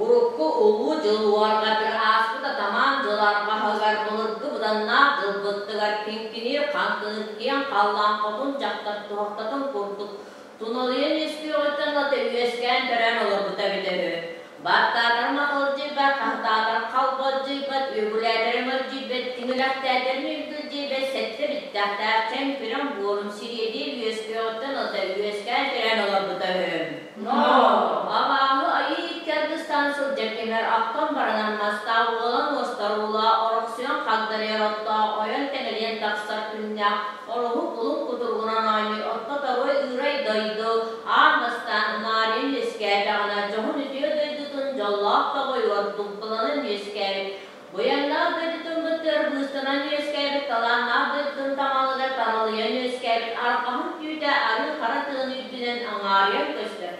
Урукку улуу дьыл уорҕатыгар ааспыт атамаан дьыл арҕаһыгар былыргы быданнаах дьылбыттыгар киҥкиниир хаҥкыныыр киэҥ халлаан хотун дьахтар туһахтатын курдук туналыйан үөскүөҕүттэн ылата үөскээн төрөөн олорбута эбитэ үһү. Баттаатарым аталдьыйбат, хаһытаатарым халбалдьыйбат, үөгүлээтэрим өлдьүйбэт, тиҥилэхтээтэрим үргүлдьүйбэт сэттэ биттэхтээх чэҥ күрэҥ буорун сириэдийэ үөскүөҕүттэн ылата үөскээн төрөөн олорбута үһү. Абааһы айыы икки аргыстаан сылдьар кэмэр ахтан баранар мастаах уолан уостар уулаах орохсуйан хагдарыйар оттоох ойон тэҥэлийэн тахсар күннээх ороһу кулун кутуругунан оонньуур отто торуой ыырай дойду аан бастаан унаарыйан үөскээтэҕинэ дьоһун үтүө дойдутун дьоллоох тоҕойугар дулкуланан үөскээбит Быйаҥнаах дойдутун быттыгар быыстанан үөскээбит талааннаах дойдутун таҥалыгар тамалыйан үөскээбит арҕаһын түүтэ арыы хара тыаны үрдүнэн аҥаарыйан көстөр.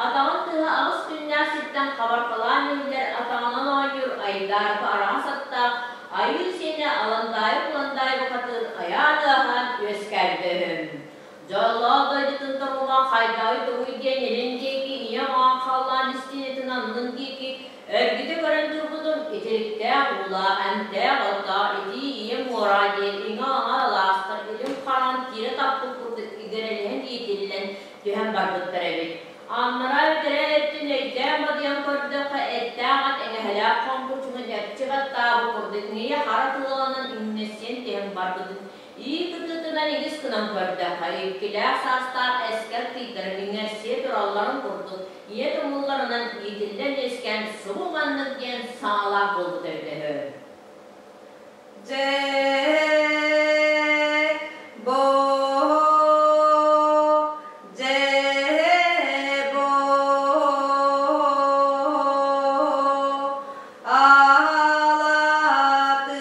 Атаҕын тыаһа аҕыс күннээх сиртэн хабархалаан иһиллэр атаҕынан оонньуур айдаарка араҕас аттаах айыы сиэнэ Аландаайы Куландаайы бухатыыр айаан ыаһаан үөскээбитэ үһү. Дьоллоох дойдутун торумуга хайдаҕый тугуй диэн илин диэки ийэ оҥоон халлаан истиэнэтин аннын диэки Эргитэ көрөн турбутум итириктээх уулаах, эмтээх оттоох итии ийэ муора диэн иҥэ-аҥа алаастар илим хараҕын тиэрэ таппыт курдук игирэлэһэн иитиллэн түһэн барбыттар эбит. Аннараа бэтэрээ өттүн өйдөөн бадыйан көрдөххө, эттээх ат эҥэһэлээх хоҥкучугун эпчи баттаабыт курдук ийэ хара тыаланан иҥнэссийэн түһэн барбытын Ии кытыытынан игис гынан көрдөххө, иккилээх саастаах эскэр тыйдара иҥэрсийэ туралларын курдук, ийэ тумулларынан иитиллэн үөскээн субу маннык диэн саҥалаах буолбута эбитэ үһү. Дьэ, бо, дьэ, бо,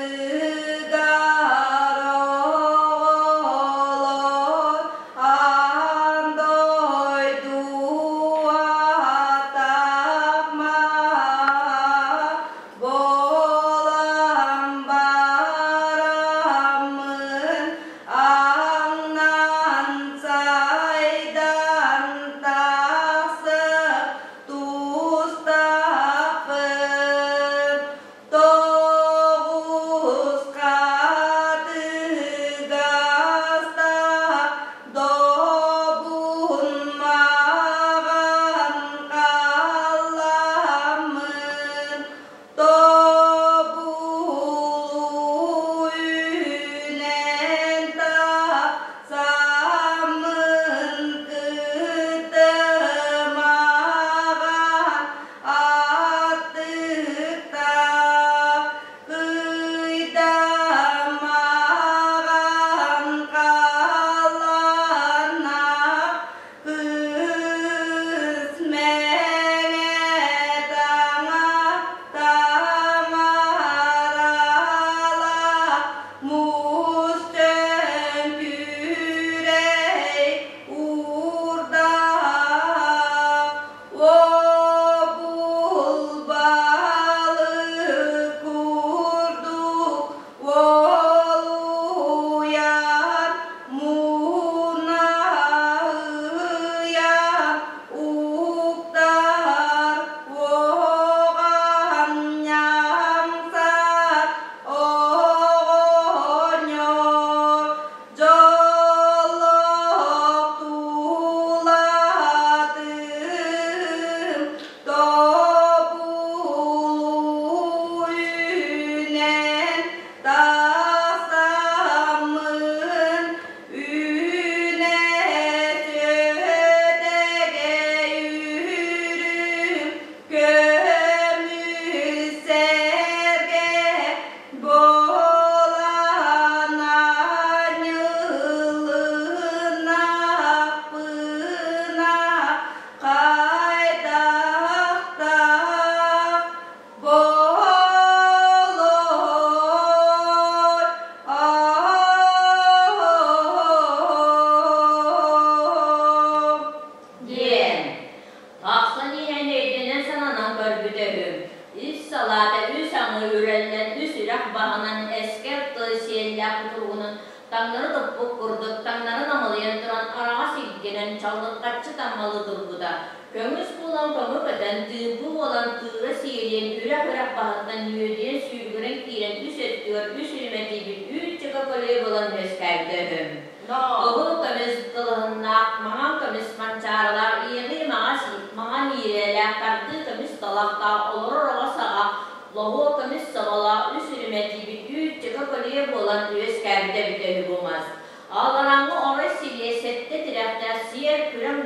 Алатыгар оҕолор аан дойду атах маһа буолан бараммын аҥнан сайдан тахсып Тустаахпын тоҕус хатыгаста добун маҕан халламмын тобулу үүнэн тахсаммын кытымаҕа аттыктаах кыйдамаҕан халлааннаах Кыыс мэҥэ таҥа тамарала муус төҥкүрэй уурдаах уобул балык курдук Уолуйар мунаһыйар уктар уоҕанньамсар оҕонньор дьоллоох тулатын тобулу үүнэн тахсаммын үүнэ сүөдэгэй үрүҥ көмүс сэргэ буолан анньылыннахпына хайдахтаах болой Диэн тахсан иһэн өйдөнөн сананан көрбүтэ үһү. Үс салаата үс аҥы үрэллэн үс үрэх баһынан эскэр тыл сиэллээх кутуругунан таҥнары туппут курдук таҥнары намылыйан туран араҕас илгэнэн чаллырҕаччы таммалыы турбута. Көҥүс буолан көҥү көтөн, тыымпы буолан тыыра сиэн Үрэх-үрэх баһыттан үөдүйэн сүүрүгүрэн киирэн үс өттүгэр үс үрүмэтийбит үүт чөкө көлүйэ буолан үөскээбитэ үһү. Кыһыл көмүс кылыһыннаах, маҥан көмүс манчаарылаах, иэҕии маҥас маҥан иирээлээх, тардыы көмүс талахтаах, олорор оҕо саҕа, лоһуо көмүс соболоох үс үрүмэтийбит үүт чөкө көлүйэ буолан үөскээбитэ эбитэ үһү бу мас. Алларааҥҥы орой силиэ сэттэ тирэхтээх сиэр күрэҥ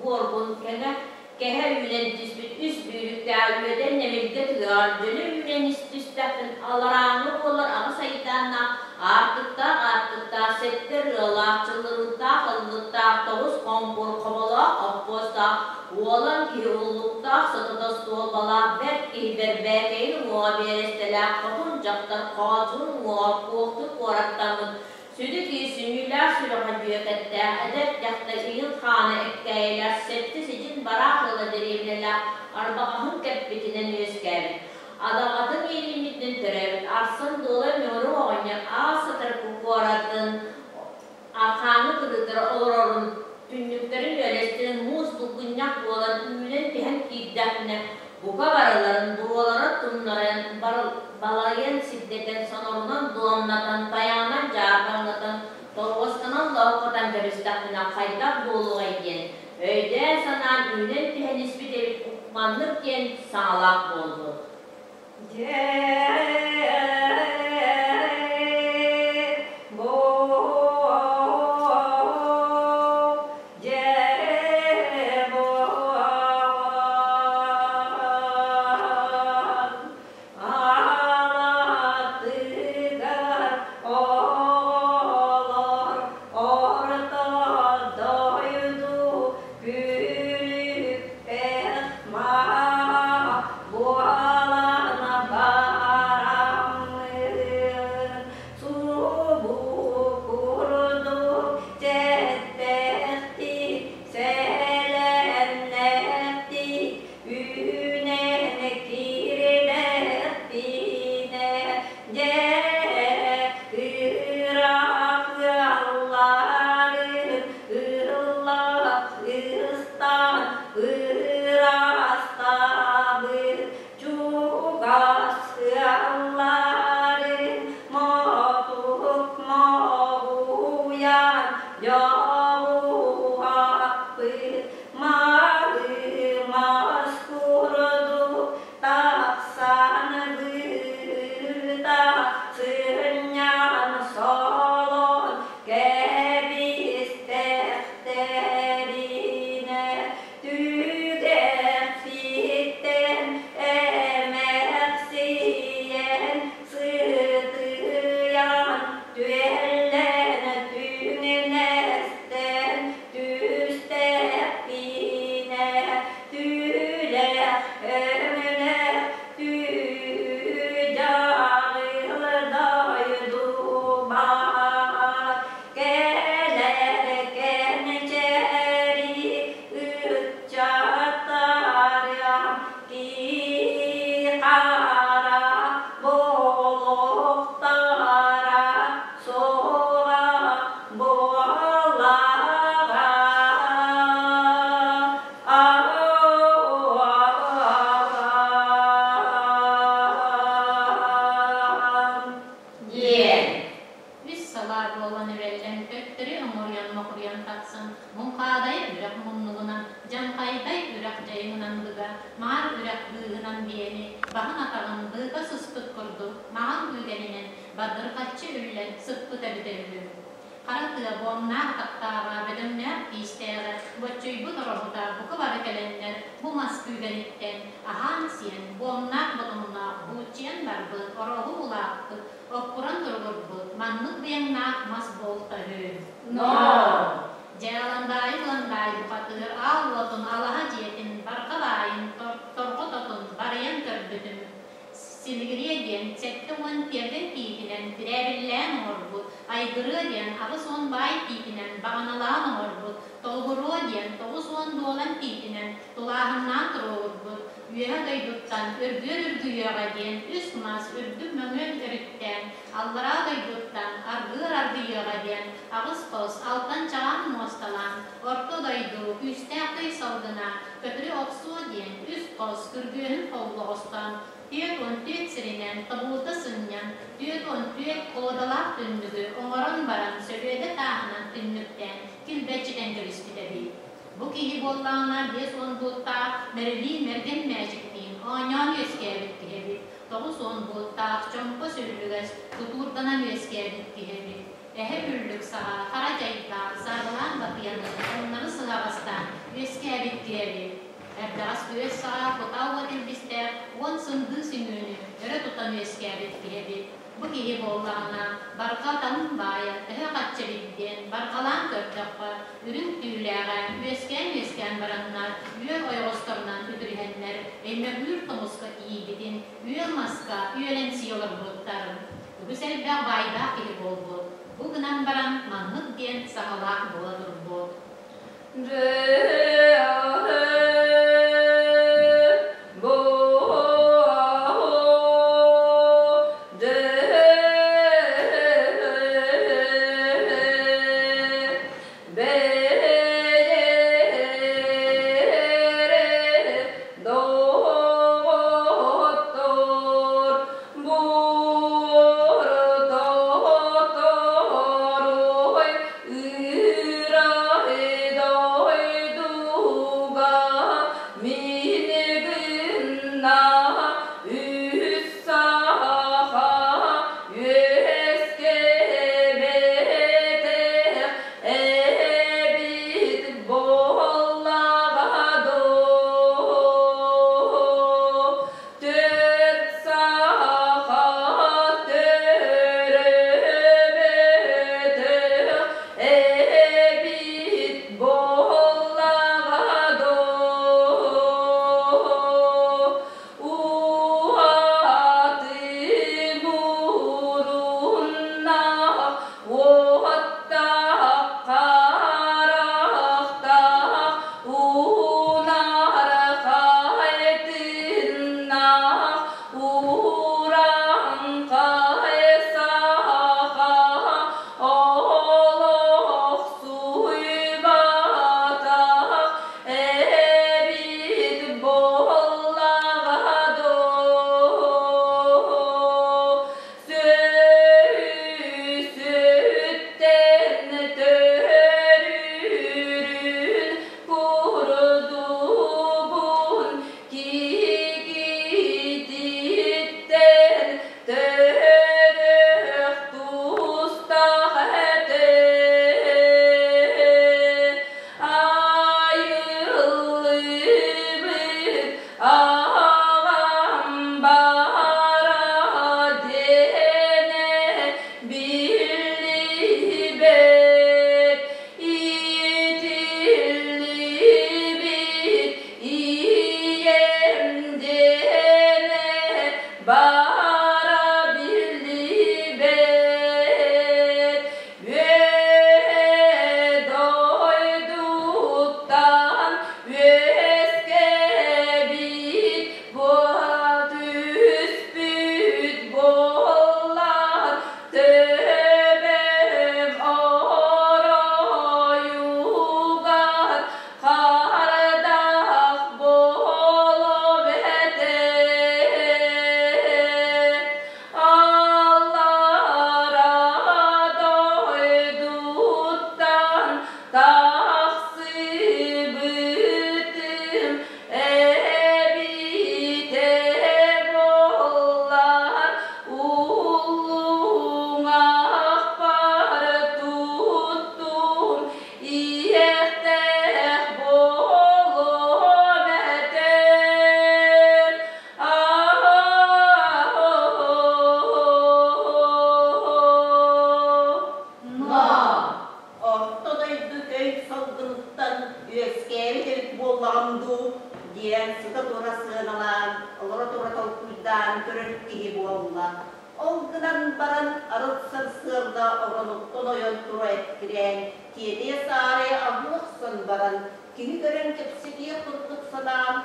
буоргун кэҥэ кэһэ үүнэн түспүт үс бүүрүктээх үөдэн нэмиргэ тыаҕар дьөлө үүнэн түстэхпин алларааҥҥы буолар аҕыс айдааннаах аартыктаах аартыктаах сэттэ ырыалаах чыллырыктаах ыллыктаах тоҕус хоҥкур хоболоох оппуостаах уолан киһи уллуктаах сотото суолбалаах бэрт киһи бэрбээкэйин уҥуоҕа биэрэстэлээх хотун дьахтар хоочун уҥуоҕа куохту куораттаммыт Сүдү киһи сүнньүлээх сүрэҕэ дьүөкэттээх, эдэр дьахтар иһин хаана эккээйилээх, сэттэ сидьин бараах ыала дэриэбинэлээх арбаҕаһын кэппитинэн үөскээбит, адаҕатын иилиммитинэн төрөөбүт Арсан Дуолай Ньуорук оҕонньор аас сытар куоратын архааҥҥы кыргыттара олорорун түннүктэрин үөлэстэрин муус булгунньах буолан үүнэн түһэн киирдэхпинэ бука барыларын буруолара тумнаран балайан сирдэтэн сонорунан дуомнатан тайаҕынан дьаарбаҥнатан торуосканан лоһуккатан кэбистэхпинэ хайдах буолуоҕай диэн өйдөөн-санаан үүнэн түһэн испит эбит маннык диэн саҥалаах буолбут. Дьэ бу дьэ бу Алатыгар оҕолор орто дойду күлүктээх маһа буолан бараммын субу курдук дьэттэхтик сэлэннэхтик үүнэн киирдэхпинэ дьэ ыраах ыалларын ыллах ыстан ыраастабыт чугас ыалларын мотук моһуйан дьоҕуһаппыт Малы мас курдук тахсан быта сынньан солон кэбистэхтэринэ түгэхситтэн эмэхсийэн сытыйан түөллэн түҥнэстэн түстэхпинэ түлэх өҥнөх түдьаҕыл дойдубар кэлэр кэнчээри ыччаттарым кии-хара буолуохтара суоҕа буоллаҕа. Диэн Үс салаа буолан үрэллэн, төттөрү оҥоруйан-мокуруйан тахсан, Муҥхаадай үрэх муннугунан, Дьаҥхайдай үрэх дьайыҥынан быга, Маар үрэх быыһынан биэни, баһын-атаҕын быыка сыспыт курдук, маҥан күүгэнинэн бардырҕаччы үллэн сыппыт эбитэ үһү. Хара тыа буомнаах атахтааҕа, бөдөҥнөөх тиистээҕэ, боччуйбут ороһута бука бары кэлэннэр бу мас күүгэниттэн аһаан-сиэн, буомнаах ботомноох бууччуйан барбыт, ороһу улааппыт, оккуран туругурбут, маннык быйаҥнаах мас буолта үһү. Но Дьааландаайы Ландаай бухатыыр аал уотун алаһа дьиэтин барҕа баайын торҕо тотун барыйан көрбүтүм Силигириэ диэн 70 тиэргэн тиитинэн тирээбиллээн оҥорбут, Айгырыа диэн 80 баай тиитинэн баҕаналаан оҥорбут, Толугуруо диэн 90 дуолан тиитинэн тулааһыннаан туруорбут, үөһэ дойдуттан үргүөр үргүйүөҕэ диэн үс мас үрдүк мөҥүөн өрүттээн, аллараа дойдуттан аргыар аргыйыаҕа диэн аҕыс хос алтан чаҕаан муосталаан, орто дойду күүстээх көй салгына көтүрү охсуо диэн үс хос күргүөһүн холлоҕостоон, 44 сиринэн тобулута сынньан, 44 холодалаах түннүгү оҥорон баран сөрүөдэ тааһынан түннүктээн килбэччитэн кэбиспит эбит. Бу киһи буоллаҕына 50 буоттаах Мэрилиин Мэргэн мээчиктиин оонньоон үөскээбит киһи эбит, 90 буоттаах чомпо сүллүгэс тутуурданан үөскээбит киһи эбит. Эһэ үллүк саҕа хара дьайдаах саарылаан батыйан оннары сыһаҕастаан үөскээбит киһи эбит. Эрдэҕэс күөс саҕа кутаа уот илбистээх уон сындыы сүнүүнү өрө тутан үөскээбит киһи эбит. Бу киһи буоллаҕына барҕа таҥын баайа төһө хачча эбит диэн барҕалаан көрдөххө, үрүҥ түүлээҕэ үөскээн-үөскээн бараннар үөр ойоҕосторунан үтүрүһэннэр өймөкүүр тоҥуска тиийбитин үөл маска үөлэн сии олорбуттар. Үгүс элбэх баайдаах киһи буолбут. Бу гынан баран маннык диэн саҥалаах буола турбут. Орто дойду көй салгыныттан үөскээбит эбит буоллаҕым дуу диэн сыта-тура сыаналаан, олоро-тура толкуйдаан көрөр киһи буолла. Ол гынан баран арыт сарсыарда оронуттан ойон тура эккирээн, тиэтийэ-саарыйа аһыы охсон баран, киһи көрөн кэпсэтиэх курдук санаан,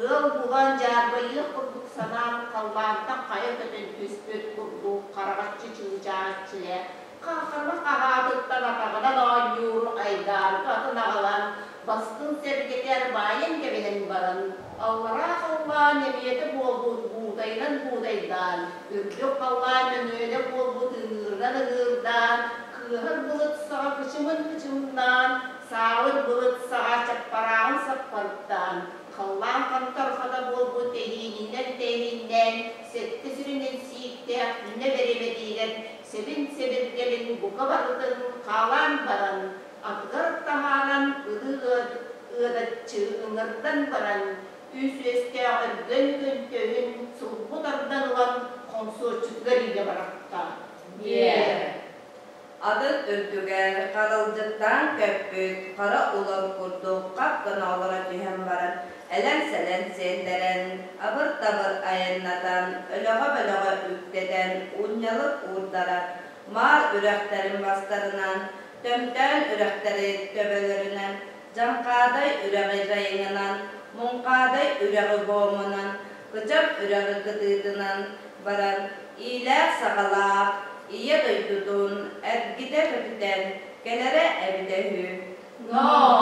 ыал булан дьаарбайыах курдук санаан халлаантан хайа көтөн түспүт курдук хараҕаччы чыычааччыйа Хахама хаһаатыттан атаҕынан оонньуур айдаарга атын аҕалан, бастыҥ сэргэтэр баайан кэбиһэн баран, аллараа халлаан эмиэтэ буолбут буутайынан буутайдаан, үрдүк халлаан нөҥүөнэ буолбут ыҥыырынан ыҥыырдаан, кыыһар былыт саҕа кычымын кычымнаан, саабыт былыт саҕа чаппарааҕын саппардаан, халлаан хантархата буолбут тэһиининэн тэһииннээн, сэттэ сиринэн сииктээх үнэ бэримэтиинэн сэбин-сэбиргэлин бука барытын хаалаан баран, атыгар таһааран ылыы ыадаччы ыҥырдан баран, үс үөстээх өргөн көнтөһүн сулбу тардан ылан хоҥсуоччутугар илдьэ барахта. Диэн атын үрдүгэр харалдьыттаан көппүт хара улар курдук хап гына олоро түһэн баран элэҥ-сэлэҥ сиэллэрэн, абыр-табыр айаннатан, өлөҕө-бөлөҕө үктэтэн, унньалык уурдаран, маар үрэхтэрин бастарынан, төмтөөн үрэхтэри төбөлөрүнэн, Дьаҥхаадай үрэҕи дьайыҥынан, Муҥхаадай үрэҕи буомунан, Кычап үрэҕи кытыытынан баран, иилээх-саҕалаах Ийэ дойдутун эргитэ көтүтэн кэлэрэ эбитэ үһү. Но!